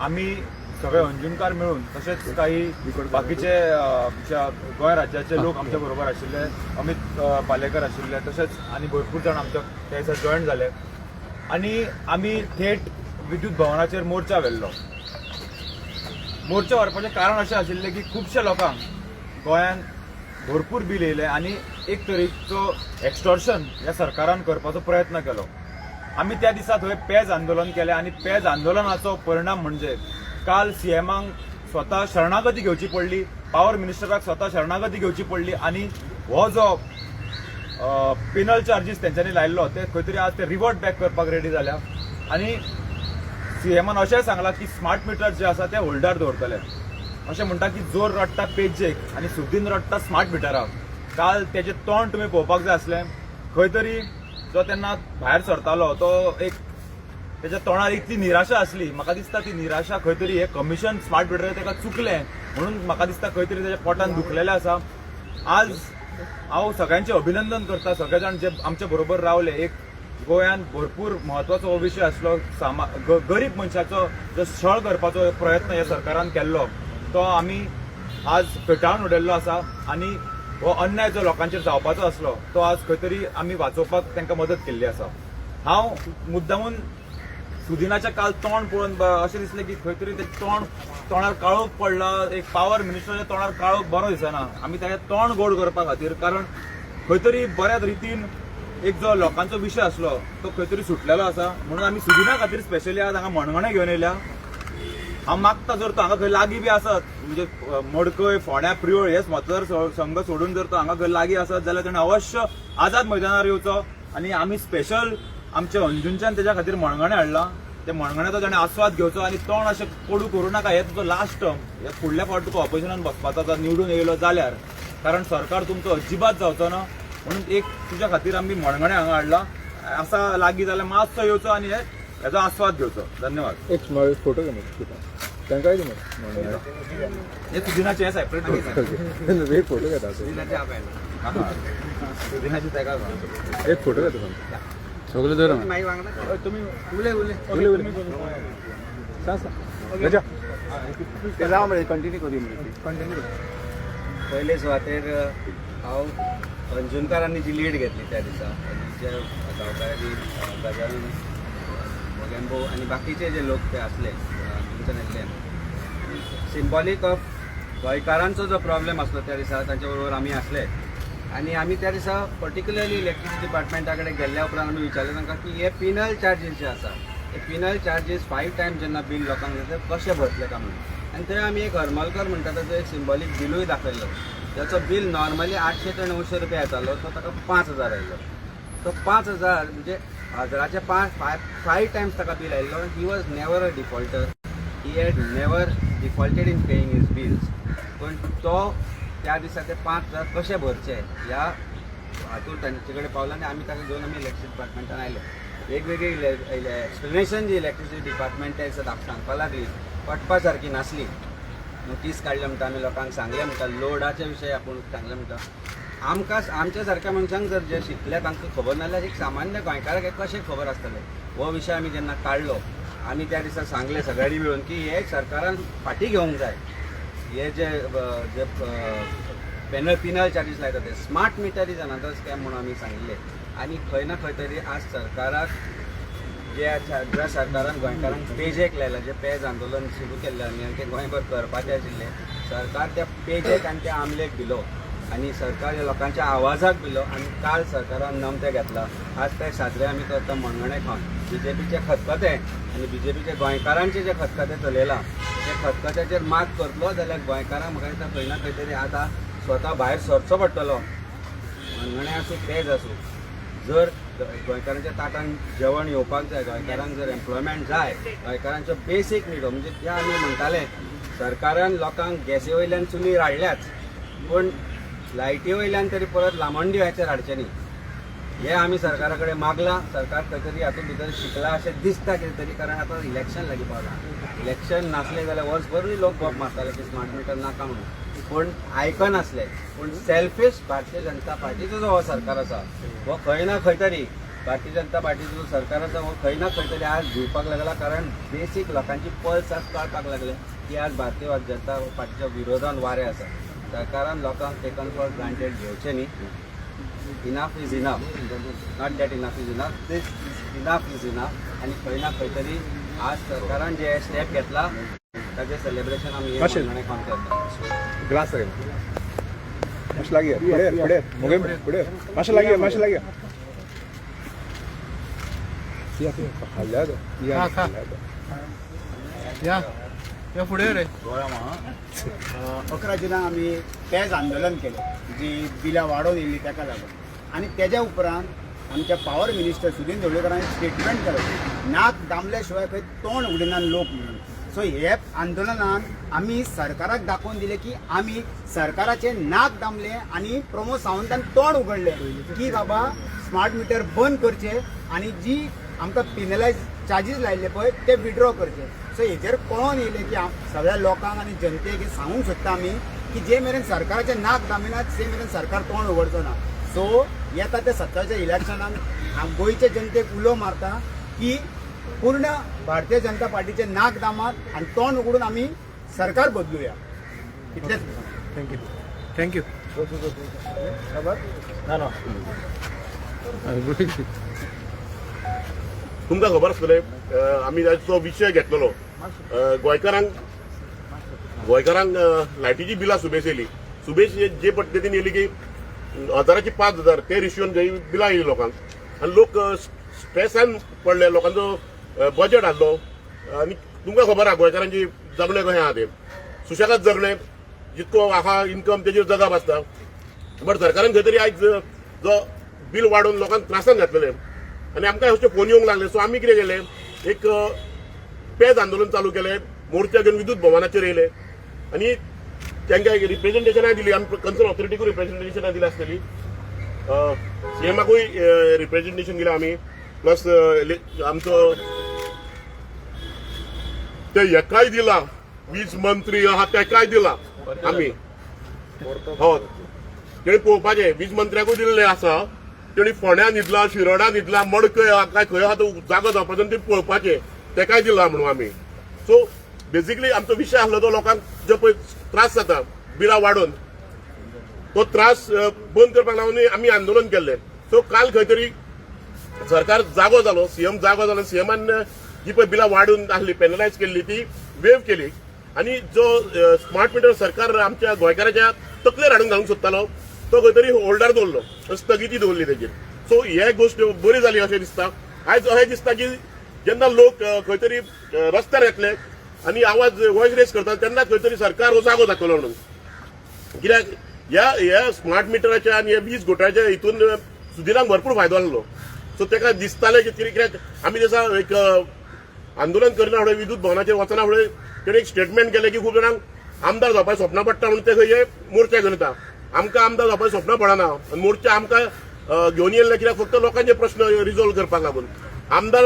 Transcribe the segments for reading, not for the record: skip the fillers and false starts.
आमी सगळे अंजुणकार मेळून तशेंच काही बाकीचे आमच्या गोंय राज्याचे लोक आमच्या बरोबर आशिल्ले, अमित पालेकर आशिल्ले, तशेंच आनी भरपूर जाण आमच्या त्या दिसा जॉयन जाले आनी आमी थेट विद्युत भवनाचेर मोर्चा व्हेल्लो. मोर्चा व्हरपाचें कारण अशें आशिल्लें की खुबश्या लोकांक गोंयांत भरपूर बील येयलें आनी एक तरेचो एक्स्टॉर्शन ह्या सरकारान करपाचो प्रयत्न केलो. आमी त्या दिसा थंय पेज आंदोलन केलें आनी पेज आंदोलनाचो परिणाम म्हणजे काल सीएमाक स्वता शरणागती घेवची पडली, पावर मिनिस्टराक स्वता शरणागती घेवची पडली आनी हो जो पिनल चार्जीस तेंच्यांनी लायल्लो ते खंय तरी आज ते रिवर्ट बॅक करपाक रेडी जाल्या. आनी सीएमान अशेंय सांगलां की स्मार्ट मिटर जे आसा ते होल्डार दवरतले. अशें म्हणटा की जोर रडटा पेजेक आनी सुदीन रडटा स्मार्ट मिटराक. काल तेजें तोंड तुमी पळोवपाक जाय आसलें. खंय तरी जो तेन्ना भायर सरतालो तो एक तेच्या तोंडार इतली निराशा आसली. म्हाका दिसता ती निराशा खंय तरी हे कमिशन स्मार्ट मिटर ताका चुकलें म्हणून म्हाका दिसता खंय तरी तेच्या पोटान दुखलेलें आसा. आज हांव सगळ्यांचें अभिनंदन करता, सगळे जाण जे आमच्या बरोबर रावले. एक गोंयांत भरपूर म्हत्वाचो हो विशय आसलो. गरीब मनशाचो जो छळ करपाचो प्रयत्न ह्या सरकारान केल्लो तो आमी आज फेटाळून उडयल्लो आसा आनी हो अन्याय जो लोकांचेर जावपाचो आसलो तो आज खंय तरी आमी वाचोवपाक तांकां मदत केल्ली आसा. हांव मुद्दामून सुदिनाच्या काल तोंड पळोवन अशें दिसलें की खंय तरी तें तोंड, तोंडार काळोख पडला. एक पावर मिनिस्टराच्या तोंडार काळोख बरो दिसना. आमी ताचें तोंड गोड करपा खातीर, कारण खंय तरी बऱ्या रितीन एक जो लोकांचो विशय आसलो तो खंय तरी सुटलेलो आसा म्हणून आमी सुदिना खातीर स्पेशली आज हांगा मणगणें घेवन येयल्या. हांव मागता, जर तो हांगा खंय लागीं बी आसत, म्हणजे मडकय, फोंड्या, प्रियोळ हेच मतदार संघ सोडून जर तो हांगा खंय लागीं आसत जाल्यार ताणें अवश्य आझाद मैदानार येवचो आनी आमी स्पेशल आमच्या अंजुनच्यान तेज्या खातीर मणगणें हाडलां. ते मणगण्याचो ताणें आस्वाद घेवचो आनी तोंड अशें कोडू करूं नाका. हे तुजो लास्ट टर्म. हे फुडल्या फावट तुका ऑपोजिशनान बसपाचो आसा निवडून येयलो जाल्यार, कारण सरकार तुमचो अजिबात जावचो ना. म्हणून एक तुज्या खातीर आमी मणगणें हांगा हाडलां. आसा लागीं जाल्यार मातसो येवचो आनी हे हेजो आस्वाद घेवचो. धन्यवाद. एक स्मॉल फोटो घे मरे, तांकांय दी मरे. हे सुदिनाचें हे सेपरेट. एक फोटो घेता. सुदिनाची ताका. एक फोटो घेता सांग. सगळे धर. तुम्ही उले उले उले, सांग सांग गजा. ते जावं मरे, कंटिन्यू करूया मरे. कंटिन्यू. पयले सुवातेर हांव अंजुणकारांनी जी लीड घेतली त्या दिसा आनी जे गांवकारांनी, गजानन मोगेंबो आनी बाकीचे जे लोक ते आसले अंजुणच्यान येयल्ले, सिम्बॉलीक ऑफ गोंयकारांचो जो प्रॉब्लेम आसलो त्या दिसा तांच्या बरोबर आमी आसले. आनी आमी त्या दिसा पर्टिक्युलरली इलेक्ट्रिसिटी डिपार्टमेंटा कडेन गेल्ल्या उपरांत आमी विचारलें तांकां की हे पिनल चार्जीस जे आसा हे पिनल चार्जीस फायव टायम्स जेन्ना बील लोकांक दिता कशे भरतले काय म्हणून. आनी थंय आमी एक हरमलकर म्हणटा ताचो एक सिम्बॉलीक बिलूय दाखयलो. ताचो बील नॉर्मली 800 ते 900 रुपया येतालो, तो ताका 5,000 आयलो. तो 5,000 म्हणजे हजाराचे पांच, फायव टायम्स ताका बील आयिल्लो. He was never a defaulter, he had never defaulted in paying his bills, पण तो त्या दिसा ते 5,000 कशे भरचे ह्या हातून तांचे कडेन पावला आनी आमी ताका घेवन आमी इलेक्ट्रिसिटी डिपार्टमेंटान आयले. वेगवेगळी एक्सप्लेनेशन जी इलेक्ट्रिसिटी डिपार्टमेंट त्या दिसा सांगपाक लागली पटपा सारकी नासली. नोटीस काडले म्हणटा, आमी लोकांक सांगलें म्हणटा, लोडाचे विशय आपूण सांगलें म्हणटा. आमकां आमच्या सारक्या मनशांक जर जे शिकले तांकां खबर ना जाल्यार एक सामान्य गोंयकाराक हें कशें खबर आसतलें? हो विशय आमी जेन्ना काडलो, आमी त्या दिसा सांगलें सगळ्यांनी मेळून की हे सरकारान फाटीं घेवंक जाय हे जे जे पिनल चार्जीस लायता ते. Smart meter is another scam म्हणून आमी सांगिल्लें. आनी खंय ना खंय तरी आज सरकाराक जे ज्या सरकारान गोंयकारांक पेजेक लायला, जे पेज आंदोलन सुरू केल्लें आनी ते गोंयभर करपाचें आशिल्लें, सरकार त्या पेजेक आनी त्या आमलेक भिलो आनी सरकार ह्या लोकांच्या आवाजाक भिलो आनी काल सरकारान नमतें घेतलां. आज ते साजरे आमी करता मणगणें खावन. बीजेपीचे खतखतें आनी बीजेपीचे गोंयकारांचे जे खतखतें चलयलां ते खतखत्याचेर मात करतलो जाल्यार गोंयकारांक म्हाका दिसता खंय ना खंय तरी आतां स्वता भायर सरचो पडटलो. मणगणें आसूं, पेज आसूं, जर गोंयकारांच्या ताटान जेवण येवपाक जाय, गोंयकारांक जर एम्प्लॉयमेंट जाय, गोंयकारांचो बेसीक नीड म्हणजे त्या आमी म्हणटाले सरकारान लोकांक गॅसी वयल्यान चुलीर हाडल्याच, पूण लायटी वयल्यान तरी परत लामणदिव्याचेर हाडचें न्ही हे आमी सरकारा कडेन मागलां. सरकार खंय तरी हातूंत भितर शिकला अशें दिसता कितें तरी, कारण आतां इलेक्शन लागीं पावलां. इलेक्शन नासलें जाल्यार वर्सभरूय लोक बोब मारताले की स्मार्ट मिटर नाका म्हणून, पूण आयकनासले. पूण सेल्फीश भारतीय जनता पार्टीचो जो हो सरकार आसा हो खंय ना खंय तरी भारतीय जनता पार्टीचो जो सरकार आसा हो खंय ना खंय तरी आज घुंवपाक लागला, कारण बेसीक लोकांची पल्स आज कळपाक लागले की आज भारतीय जनता पार्टीच्या विरोधान वारें आसा. सरकारान लोकांक टेकन फॉर ग्रांटेड घेवचें न्ही. Enough is enough. Not that enough is enough, this is enough is enough. आनी खंय ना खंय तरी आज सरकारान जे स्टेप घेतला ताचें सेलिब्रेशन आमी हे मातशें. मणगणें खावन करता. ग्लास लागेल. मातशें लागीं या. फुडें या, फुडें या. मोगे फुडें या. मातशें लागीं या, मातशें लागीं या. या, या, खाल्ल्या तो. या, खा, खा. खाल्ल्या तो. या या फुडें रे. 11 जुनाक आमी पेज आंदोलन केलें, जी बिलां वाडोवन येयल्ली ताका लागून. आनी तेज्या उपरांत आमच्या पावर मिनिस्टर सुदीन ढवळीकरान स्टेटमेंट केलो, नाक दामल्या शिवाय खंय तोंड उगडिना लोक म्हणून. सो हे आंदोलनान आमी सरकाराक दाखोवन दिलें की आमी सरकाराचें नाक दामलें आनी प्रमोद सावंतान तोंड उगडलें की बाबा स्मार्ट मिटर बंद करचे आनी जी आमकां पिनलायज चार्जीस लायल्ले पळय ते विड्रॉ करचे. सो हेजेर कळोन येयलें की सगळ्या लोकांक आनी जनतेक हें सांगूंक सोदता आमी की जे मेरेन सरकाराचें नाक दामिना ते मेरेन सरकार तोंड उगडचो ना. सो येता त्या 27च्या इलेक्शनान गोंयचे जनतेक उलो मारता की पूर्ण भारतीय जनता पार्टीचें नाक दामात आनी तोंड उगडून आमी सरकार बदलुया, इतलेंच. Thank you, thank you. ना. तुमकां खबर आसतलें, आमी जो विशय घेतलेलो, गोंयकारांक गोंयकारांक लायटीची बिलां सुबेज येयली. सुबेज जे पद्दतीन येयली की हजाराची 5,000 ते रेशियोन जंय बिलां येयली लोकांक आनी लोक स्ट्रेसान पडले. लोकांचो बजेट आहलो आनी तुमकां खबर आहा गोंयकारांची जगणें कशें आहा तें. सुशेगाद जगणें, जितको आहा इन्कम तेजेर जगप आसता. बट सरकारान खंय तरी आयज जो बील वाडोवन लोकांक त्रासान घातलेले आनी आमकां अशे फोन येवंक लागले. सो आमी कितें केलें, एक पेज आंदोलन चालू केलें. मोर्चा घेवन विद्युत भवनाचेर येयले आनी तांकां एक रिप्रेझेंटेशनाय दिली आमी. कन्सर्न ऑथॉरिटीकूय रिप्रेझेंटेशनां दिली आसतली, सीएमाकूय रिप्रेझेंटेशन दिलें आमी. प्लस आमचो ते हेकाय दिला, वीज मंत्री आहा तेकाय दिला आमी. हो, तेणी पळोवपाचें. वीज मंत्र्याकूय दिल्लें आसा. तेणी फोंड्या न्हिदला, शिरोडा न्हिदला, मडकय आहा काय खंय आहा तो जागो जावपाचो आनी ते पळोवपाचें. तेकाय दिला म्हणून आमी. सो बेसिकली आमचो विशय आसलो तो लोकांक जे पळय त्रास जाता बिलां वाडोवन, तो त्रास बंद करपाक लागून आमी आंदोलन केल्लें. सो काल खंय तरी सरकार जागो जालो, सीएम जागो जालो. सीएमान जी पळय बिलां वाडून आहली, पेनलायज केल्ली, ती वेव केली आनी जो स्मार्ट मिटर सरकार आमच्या गोंयकाराच्या तकलेर हाडून घालूंक सोदतालो तो खंय तरी होल्डार दवरलो, स्थगिती दवरली तेजेर. सो हे गोश्ट बरी जाली अशें दिसता. आयज अशें दिसता की जेन्ना लोक खंय तरी रस्त्यार येतले आनी आवाज वॉयस रेज करता तेन्ना खंय तरी सरकार हो जागो जातलो म्हणून. कित्याक ह्या ह्या स्मार्ट मिटराच्या आनी ह्या वीज घोटाळ्याच्या हितून सुदिनाक भरपूर फायदो जाल्लो. सो ताका दिसतालें की कितें, कित्याक आमी दिसा एक आंदोलन करना फुडें, विद्युत भवनाचेर वचना फुडें तेणें एक स्टेटमेंट केलें की खूब जाणांक आमदार जावपाक सपनां पडटा म्हणून ते खंय मोर्चा घेवन येता. आमकां आमदार जावपाक सपनां पडना आनी मोर्चा आमकां घेवन येयल्ले कित्याक फक्त लोकांचे प्रश्न रिजॉल्व करपाक लागून. आमदार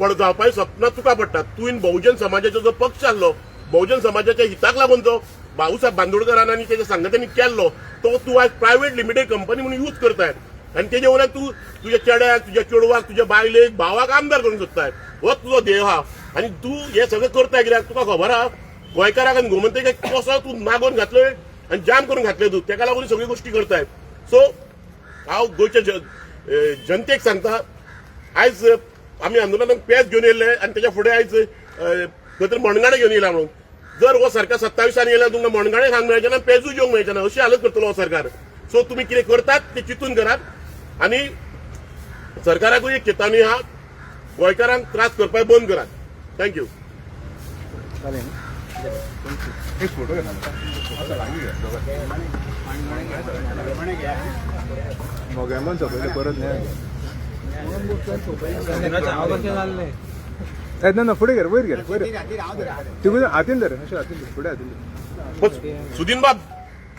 पड जावपाक सपनां तुका पडटा. तुवें बहुजन समाजाचो जो पक्ष आसलो, बहुजन समाजाच्या हिताक लागून जो भाऊसाहेब बांदोडकरान आनी तेच्या सांगात्यांनी केल्लो, तो तूं आयज प्रायव्हेट लिमिटेड कंपनी म्हणून यूज करताय आनी तेजे वयल्यान तूं तुज्या चेड्याक, तुज्या चेडवाक, तुज्या बायलेक, भावाक आमदार करूंक सोदताय. हो तुजो ध्येय आहा आनी तूं हें सगळें करताय कित्याक तुका खबर आहा गोंयकाराक आनी गोमंतकाक कसो तूं नागोवन घातलोय आनी जाम करून घातले तूं. तेका लागून ही सगळी गोश्टी करताय. सो हांव गोंयच्या जनतेक सांगता, आयज आमी आंदोलनाक पेज घेवन येयल्ले आनी तेच्या फुडें आयज खंय तरी मणगणें घेवन येयला म्हणून. जर हो सरकार 27आनी येयल्यार तुमकां मणगणें खावंक मेळचें ना, पेजूय जेवंक मेळचें ना, अशी हालत करतलो हो सरकार. सो तुमी कितें करतात तें चिंतून करात आनी सरकाराकूय एक चेतावणी आहा, गोंयकारांक त्रास करपाक बंद करात. Thank you. एक फोटो घेता. लागीं घे दोगां. मोगेंबोन सोंपयलें परत न्हय. ए, ना ना, फुडें घे, वयर घे, वयर. तिगून हातीन धर, अशें हातीन धर, फुडें हातीन धर. सुदीन बाब,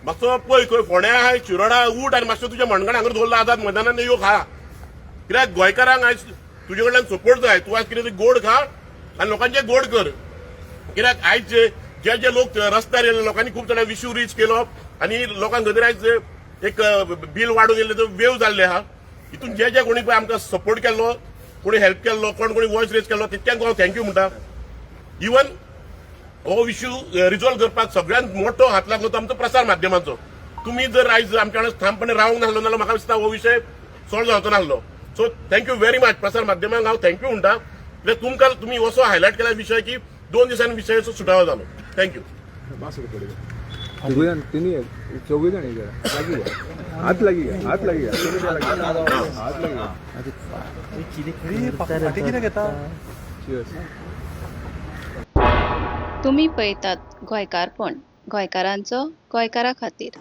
मातसो पळय खंय फोंड्या आहाय, शिरोडा उठ आनी मातसो तुज्या मणगणें हांगा दवरला आझाद मैदानान यो खा. कित्याक गोंयकारांक आयज तुजे कडल्यान सपोर्ट जाय. तूं आयज कितें तरी गोड खा आनी लोकांचे गोड कर. कित्याक आयज जे जे जे लोक रस्त्यार येयले, लोकांनी खूब जाणां विशू रीच केलो आनी लोकांक खंय तरी आयज एक बील वाडून येयल्ले तो वेव जाल्ले आहा. हितून जे जे कोणी पळय आमकां सपोर्ट केल्लो, कोणी हेल्प केल्लो, कोण कोणी वॉयस रेज केल्लो, तितक्यांक हांव thank you म्हणटा. इवन हो इश्यू रिजॉल्व करपाक सगळ्यांत मोठो हात लागलो तो आमचो प्रसार माध्यमांचो. तुमी जर आयज आमच्या वांगडा ठामपणे रावंक नासलो जाल्यार म्हाका दिसता हो विशय सॉल्व जावचो नासलो. So thank you very much. प्रसार माध्यमांक हांव thank you म्हणटा, कित्याक तुमकां तुमी असो हायलायट केला विशय की 2 दिसांनी विशयाचो सुटावो जालो. Thank you. तिगूय जाण, तिनूय चौगूय जाण हे करा. लागीं घे. हात लागीं घे, हात लागीं घे. हात लागीं घे. फाटी कितें घेता? Cheers. तुमी पळयतात गोंयकारपण, गोंयकारांचो गोंयकारा खातीर.